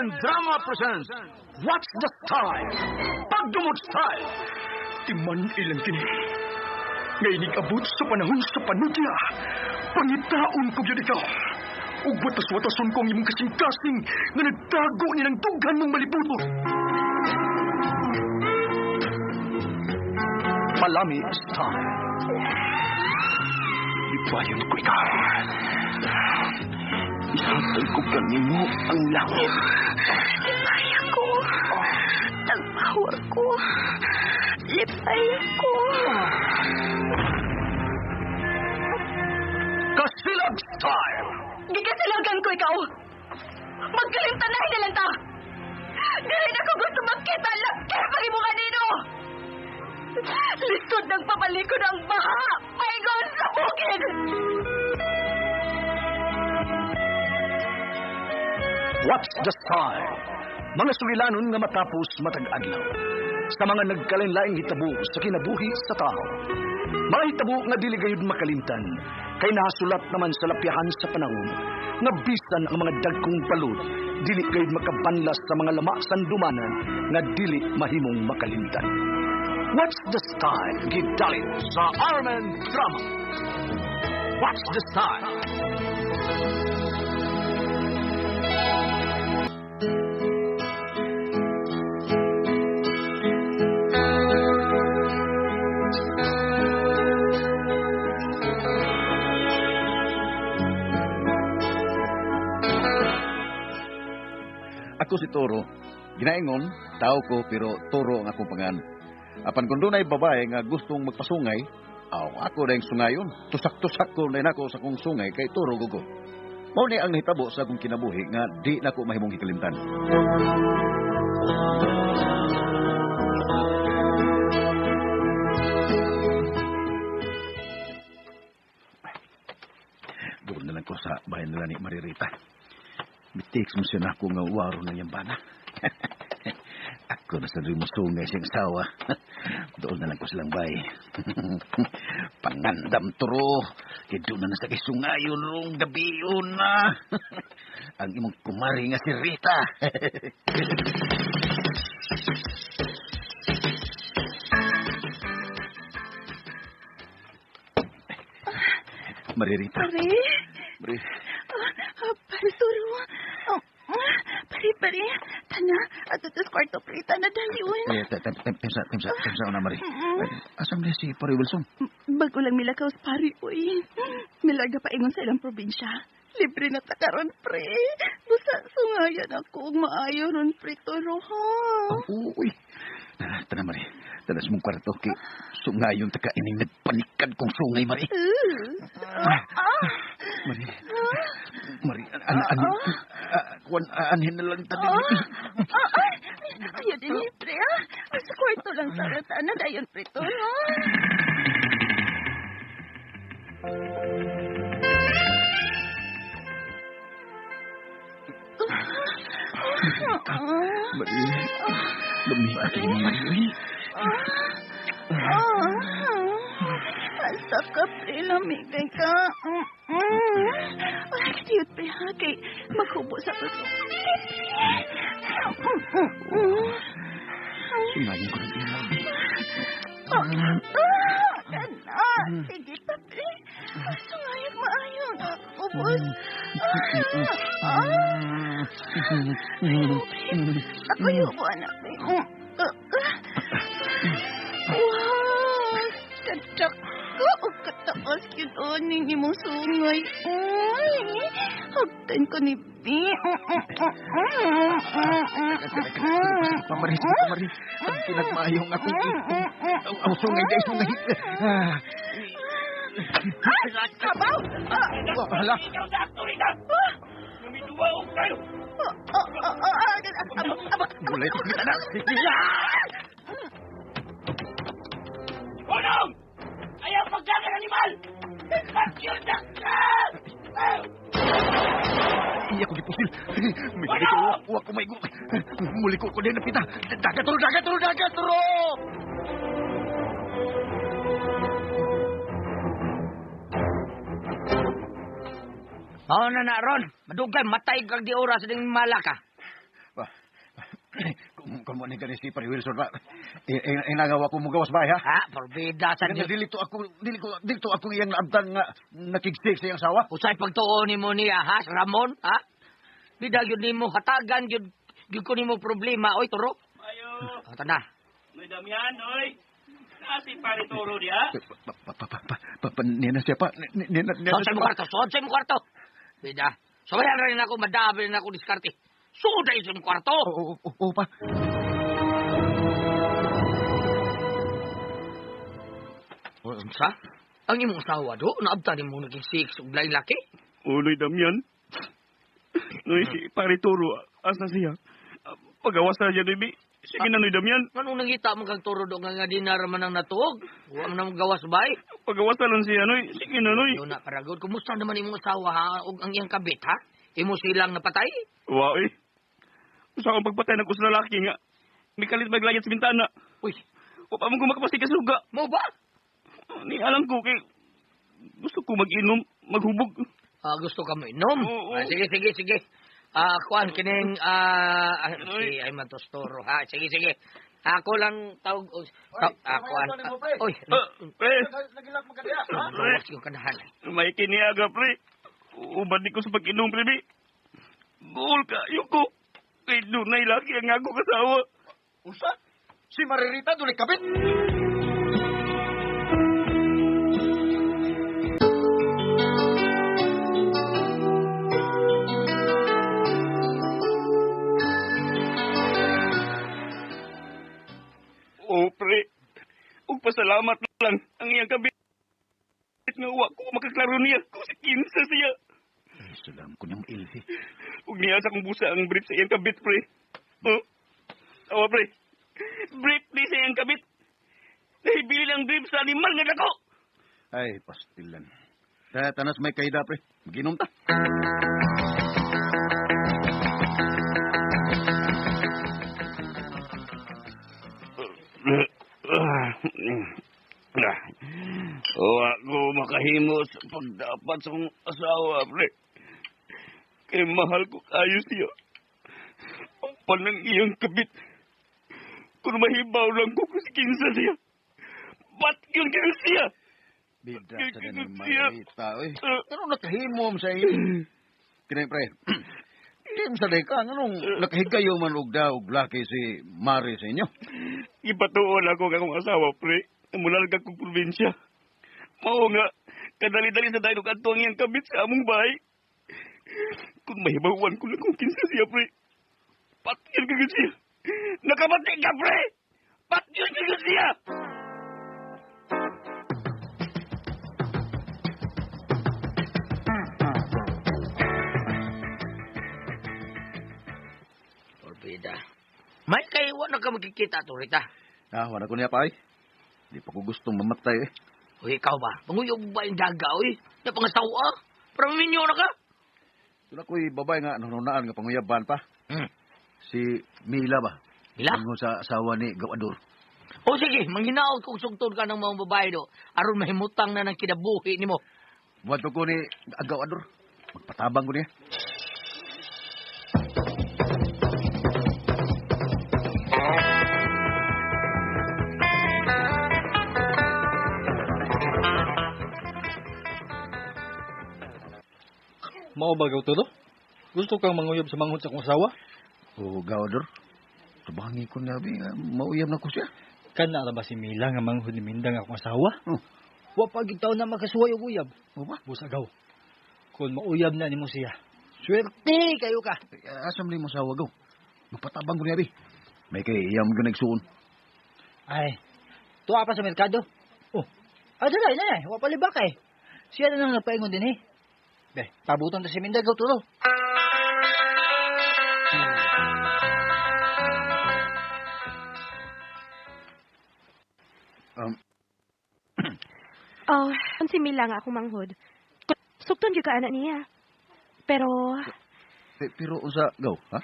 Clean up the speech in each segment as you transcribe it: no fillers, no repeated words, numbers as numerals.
Armen Drama presents What's the Style? Pagdumot Style! Timan ilang kini. Nga abot sa panahon sa panudya. Pangitaon ko gyud ikaw. Ug watas-watason ko ang imong kasing-kasing nga nagtago ni ng dughan mong malibuton. Palami Style. Ibayon ko ikaw. Ihatag ko kanimo ang langit. Lipay ako. Tagpawa ko. Lipay ako. Kasilag Style! Gikasilagan ko ikaw. Magkalimtanahin na lang ta. Dili na ko gusto makita laki pag imo kanino. Lisod ng pabalikon ang baha. Paingon sa bukid. What's the Style? Mga sugilanon nga matapos matag adlaw. Sa mga nagkalain-laing hitabo sa kinabuhi sa tao. Mga hitabo nga dili gayud makalimtan kay nahasulat naman sa lapyahan sa panahon nga bisan ang mga dagkong balod dili gayud makabanlas sa mga lama sandumanan nga dili mahimong makalimtan. What's the Style? Gidalit sa Armen Drama. What's the Style? Ako si Toro. Ginaingon, tao ko pero Toro ang akong pangan. Apan kung dunay babae nga gustong magpasungay, aw ako na yung sungayon. Tusak-tusak ko na ako sa kong sungay kay Toro gugo. Mao ni ang nahitabo sa akong kinabuhi nga di nako mahimong hikalimtan. Doon na lang ko sa bahay nila ni Maririta. Mitext mo siya na ako nga waro na niyang bana. Ako na sa rin mo sungay siyang sawa. Doon na lang ko silang bay. Pangandam turo. Kaya doon na sa kay sungayon rong gabi yun na. Ang imong kumari nga si Rita. Maririta. Pare. Mari. Pare, Toro. Oh, pare, pare. Tana, ato tas kwarto, pre. Tana, daliwan. Eh, temsa na, Mari. Asam na si Pare Wilson? Bago lang milakaw pare, uy. Milarga pa ingon sa ilang probinsya. Libre na ta karon, pre. Busa sungayan ako og maayo ron, pre, Toro, ha? Oh, uy. Tara, tara, Mari. Tara sa mong kwarto. Kay sungayon ta ka ining nagpanikad kong sungay, Mari. Mari. Mari, an, anhin na lang tanin. Ayaw din, pre, ha? Sa kwarto lang sa tana, dayon, pre, Toro. Mari, lami ka ni Mari. Asa ka, pre, lamigay ka. Ay, cute, pre, ha? Kay maghubo sa puso. Sungayin ko ng ilaw. Kana. Sige pa, pre. Sungayag maayo. Ubos. Ako yung anak. Wow! Kadak ko! Kataas yun, oh, ning imong sungay. Uy! Hagtan ko ni B. Pamari, pamari. Ang pinagmayong akong ang sungay day sungay. Kabaw! Hala. Ikaw sa aktoridad! Lumituwa kayo! Mulay ko kita na. Unong! Ayaw pagdagan animal! Pagyundak ka! Iya ko gipusil. May ko wa ko may muli ko din napita. Dagat turo, dagat turo, dagat turo. Mao na na ron. Madugay matay kag di oras ding malaka. Pa, kung mo ni gani si Pare Wilson ba, inagawa ko mo gawas ba, ha? Ha, porbida sa Nga Diyos. dili to ako, dili ko, dili to ako iyang naabtan nga nakigsik sa iyang sawa. Usay pagtuo nimo niya, ha, Ramon, ha? Bida gyud nimo hatagan gyud gyud ko nimo problema, oy turo. Ayo, Oh, tana. may damihan, oy. Nasi pare toro diha. Pa, pa, pa, pa, pa, pa, pa, niya na siya pa, niya na, niya na Sod sa siya imong pa. kwarto, sod sa imong kwarto. Bida. Suwayan rin ako, madabi rin ako diskarte. Sud sa imong kwarto. Oo, oo, oo, pa. Unsa? Ang imong asawa do, naabtan nimo naging six ug lain laki? Uloy damihan. Noy, si pare toro, asa siya? Pagawas na siya, baby. Sige na, Noy Damian. Anong nangita mo kang turo do nga nga di na raman ang natuog? Wa man ang gawas bay. Pagawas na lang siya, Noy. Sige na, Noy. Yun na paragod. Kumusta naman imong asawa ha ug ang iyang kabit ha? Imo silang napatay? Wow, eh. Sa akong pagpatay ng kusang lalaki nga. May kalit maglayat sa bintana. Uy, Wa pa man ko makapasig ka suga. mo ba? Ni alam ko kay gusto ko mag-inom, maghubog. Ah, gusto ka mo inom? Oo. Ah, sige, sige, sige. Ah, kuan kining si ay matostoro ha. Sige, sige. Ako lang tawag oh, kuan. Oy, Ah, pre, Nagilak mo ka diha, ha? gawas yung kanahan. may kiniaga, pre. Ubad ni ko sa pag-inom, pre, bi. Buol ka, yuko. Kay dunay laki ang ako kasawa. Usa? Si Maririta dunay kapit. Oh, pre. Ug pasalamat lang ang iyang kabit nga wa ko makaklaro niya kung si kinsa siya. Ay, salam ko niyang ilhi. Ug niya sa akong busa ang brief sa iyang kabit, pre. Oh. Awa, pre. Brief ni sa iyang kabit. Nahibili ang brief sa animal nga dako. Ay, pastilan. Kaya tanas may kaida, pre. Maginom ta. Wa ko makahimo sa pagdapat sa akong asawa, pre. Kay mahal ko kayo siya. Ang panang iyang kabit. Kung mahibaw lang ko kung si kinsa siya. Ba't yun kinu siya? Bida sa ganing Maririta, oy. Ano nakahimo mo sa iyo? Kinay, pre. Hindi mo sa ka. Anong nakahigayo man og daw og laki si Mari sa inyo? Ipatuon ako ng akong asawa, pre. Mulalga kong probinsya. Mao nga, kadali-dali sa dahil adto ang iyang kabit sa among bahay. Kung mahibawan ko lang kung kinsa siya, pre. Patyon ka siya. Nakabati ka, pre! Patyon ka siya! Porbida. May kay wa na ka magkikita to Rita. Ah, wala ko niya pa, ay. Di pa ko gustong mamatay, eh. Uy, ikaw ba? Panguyog ba yung daga, uy? Na pangasawa? Para maminyo na ka? Doon ako'y babae nga, nanunaan nga panguyaban pa. Hmm. Si Mila ba? Mila? Ang sa asawa ni Gawador. O sige, manghinaot kung sugtod ka ng mga babae do. Aron mahimutang na ng kinabuhi nimo. Buhat ko ni Gawador. Magpatabang ko niya. Mao ba gaw todo? Gusto kang manguyab sa manghod sa akong asawa? O Gawador, tabangi ko na, bi, nga, mauyab na ko siya. Kana ra ba si Mila nga manghod ni Minda nga akong asawa? Oh. Wa pa gid taon na makasuway og uyab. O ba? Busa gaw. Kung mauyab na nimo siya. Swerte kayo ka. Eh, Asam ni mo asawa gaw. Magpatabang ko niya, bi. May kay iyam ko nagsuon. Ay, tuwa pa sa merkado. Oh, dala na eh. Wa pa libak eh. Siya na lang nagpaingon din eh. Be, pabuton ta si Minda gaw tulo. Oh, ang si Mila nga akong manghod. Sugton gyud ka anak niya. Pero Pero unsa gaw, ha?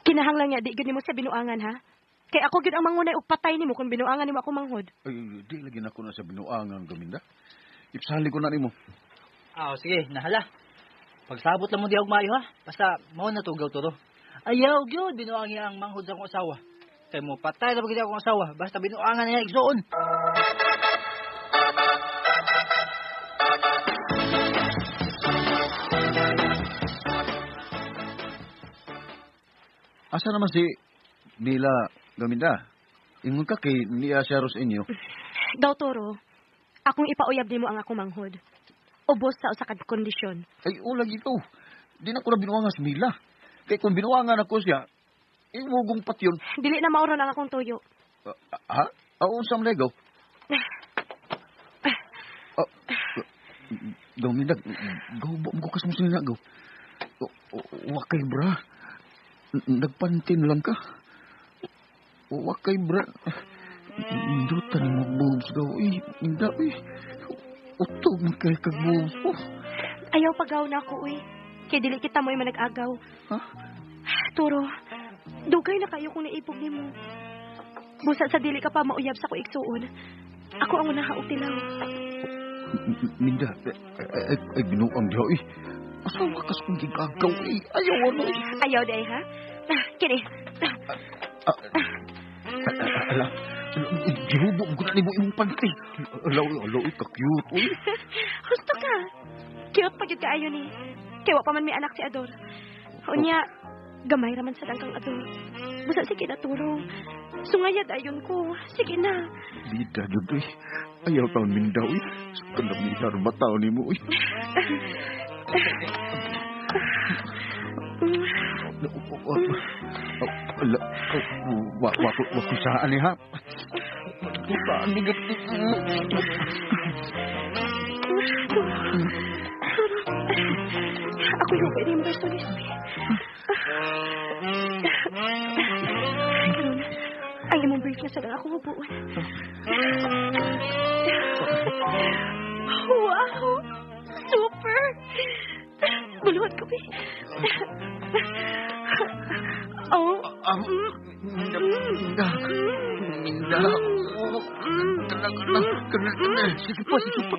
kinahanglan nga di gyud nimo sa binuangan ha. Kay ako gyud ang mangunay og patay nimo kung binuangan nimo ako manghod. Ay, di lagi na ko na sa binuangan gaminda. Ipsali ko na nimo. Ah, sige, nahala. Pagsabot lang mo di og maayo ha. Basta mao na tugaw turo. Ayaw gyud binuang niya ang manghod sa akong asawa. Kay mo patay na pagkita akong asawa, basta binuangan niya igsuon. Asa naman si Mila Gaminda? Ingon ka kay niya siya ros inyo. Daw, Toro, akong ipauyab nimo ang akong manghod. Ubos sa usa ka kondisyon. Ay, o lagi ko. Di na ko na binuangan si Mila. Kay kung binuangan ako siya, imugong patyon. Dili na mauron ang akong tuyo. Ha? Unsa man lego? Gaminda, gaw ba mo kas mo sila gaw? Wakay bra. Nagpantin lang ka. Wakay bra. Indutan ni mo boobs gaw. Uy, inda, uy. Utog man kay kag boobs. Oh. Ayaw pagaw na ako, uy. Kay dili kita mo'y manag-agaw. Ha? Turo, dugay na kayo kung naibog nimo. Busa sa dili ka pa mauyab sa ko igsuon. Ako ang unaha og tilaw. Minda, ay binuang diha, uy. Asawa kas kong gigagaw, eh. Ayaw, ano, eh. Ayaw, day, ha? Kini. Ala, gihubo ko na nimo imong panty. Ala, ala, uy, ka-cute, uy. Husto ka. Cute pa gyud kaayo ni. Kay wa pa man may anak si Ador. Unya, gamay raman sa kang Ador. Busa sige na, Turo. Sungayad ayon ko. Sige na. Bida, gyud, uy. Ayaw taon minda, uy. Kanamihan ba taon nimo, uy. Wa ko saan eh, ha? Saan ni Ako yung pwede mo personis. Karon, ang imong brief na sa lang ako hubuan. Wow! Super! Buluhat ko, eh. Oh. Minda. Sige pa, sige pa.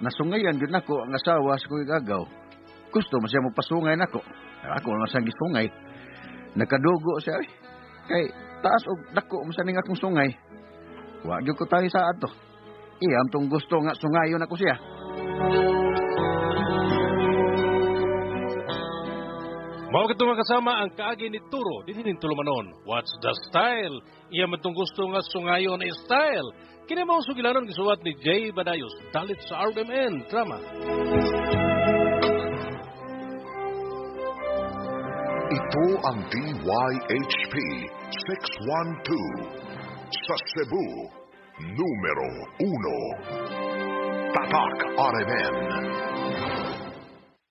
Nasungayan gyud nako ang asawa sa kong igagaw. Gusto man siya mopasungay nako. Ako naman siyang gisungay. Nakadugo siya. Eh. Kay taas og dako man sa ning akong sungay. Wa gyud ko tayo sa ato. Iyam tong gusto nga sungayon ako siya. Mao kadto mga kasama ang kaagi ni Turo dinhi ning tulumanon. What's the style? Iya man tong gusto nga sungayon style. Kini mao sugilanon gisuwat ni Jay Badayos dalit sa RMN Drama. Ito ang DYHP 612 sa Cebu, numero 1. Tatak RMN.